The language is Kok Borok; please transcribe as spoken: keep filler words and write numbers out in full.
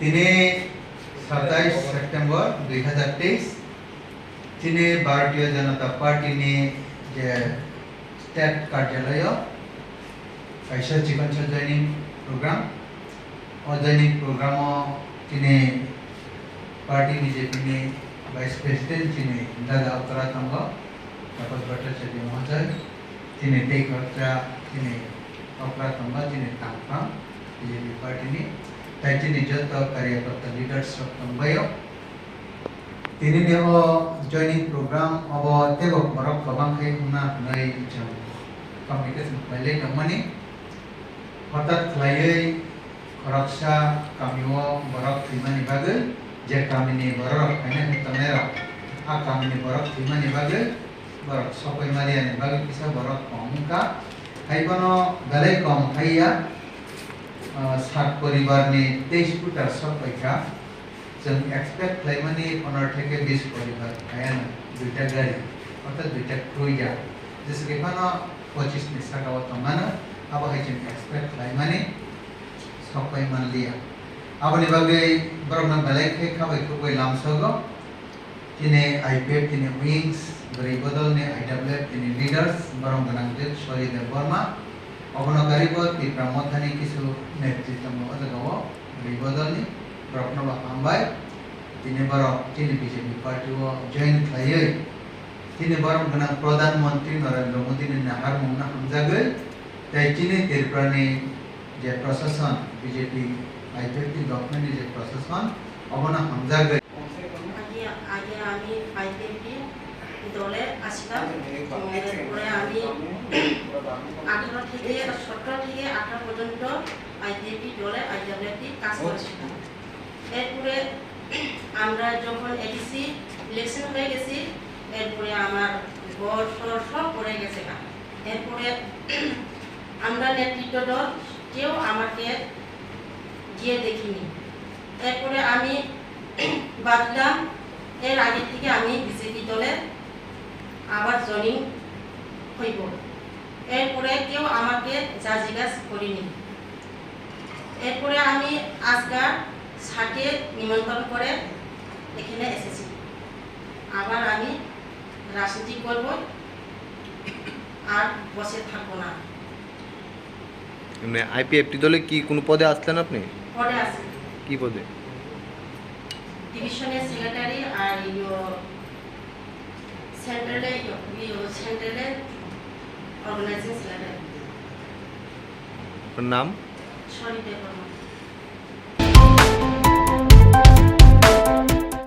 Tini satais September dui hazar teis, tini Bharatiya Janata Party ni je state karjalayo kaisa chikon sa joining program. O joining program o tini party ni je tini vice president tini dada okra tongo, Tapas Bhattacharya Mahoday, tini tei khoroksa tini okra tongo, tini tangphang B J P party ni, tai tini joto karyakarta leaders rok tongbaio. Tini ni o joining program obo teibo borok kwbang khe wngna hwnwi chwng communication khlailai tongmani. Hothat khlaiwi khoroksa kamio borok thwimani bagwi, je kamini bororok phainai hwn tongnairok, a kamini borok thwimani bagwi borok sokoi mariani bagwi kisa borok kom wngkha. Haiphano belai kom haiya, ah, sat poribarni teis putar sok paikha. Chwng expect khlaimani pondro theke bis poribar phaiano duita gari, orthat duita cruiser. Jeswk phano pochis ni saka o tongmano, abo hai chwng expect khlaimani sok pai manliya. Aboni bagwi borokno belai khe khabai khukbai lamsogo. Tini I P F T ni wings, bwrwi bodolni I W F T ni leaders, borok gwnang Sori Debbarma. Obono karibo Tipra Mothani kisu netritwmo o jagao bwrwi bodolni borokno bo hambai. Tini borok chini B J P party o join khlaiwi tini borok gwnang Pradhan Mantri Narendra Modi ni naharmungno hamjagwi tei chini Tripura ni je prosason B J P I P F T government ni je prosason obono hamjagwi. আগে, আগে আমি আইপিএফটি দলে আসলাম। এরপরে আমি আঠারো থেকে, সতেরো থেকে আঠারো পর্যন্ত আইপিএফটি দলে, আইডাব্লিউএফটি কাজ করেছিলাম। এরপরে আমরা যখন এডিসি ইলেকশন হয়ে গেছি, এরপরে আমার ঘর সর সব পড়ে গেছে গা। এরপরে আমরা নেতৃত্ব দল কেউ আমাকে গিয়ে দেখিনি। এরপরে আমি ভাবলাম, এর আগে থেকে আমি বিজেপি দলে আবার জয়েনিং হইব। এরপরে কেউ আমাকে যা জিজ্ঞাসা করেনি। এরপরে আমি আজকাল স্যারকে নিমন্ত্রণ করে এখানে এসেছি। আবার আমি রাজনীতি করব, আর বসে থাকবো না। এমনি আইপিএফটি দলে কি কোনো পদে আসলেন আপনি? পদে আছি। কি পদে? ডিভিশনের সেক্রেটারি আর ইয়ো সেন্ট্রালে ইয়ো, ইয়ো সেন্ট্রালে অর্গানাইজিং সেক্রেটারি। আপনার নাম? সরি দেববর্মা।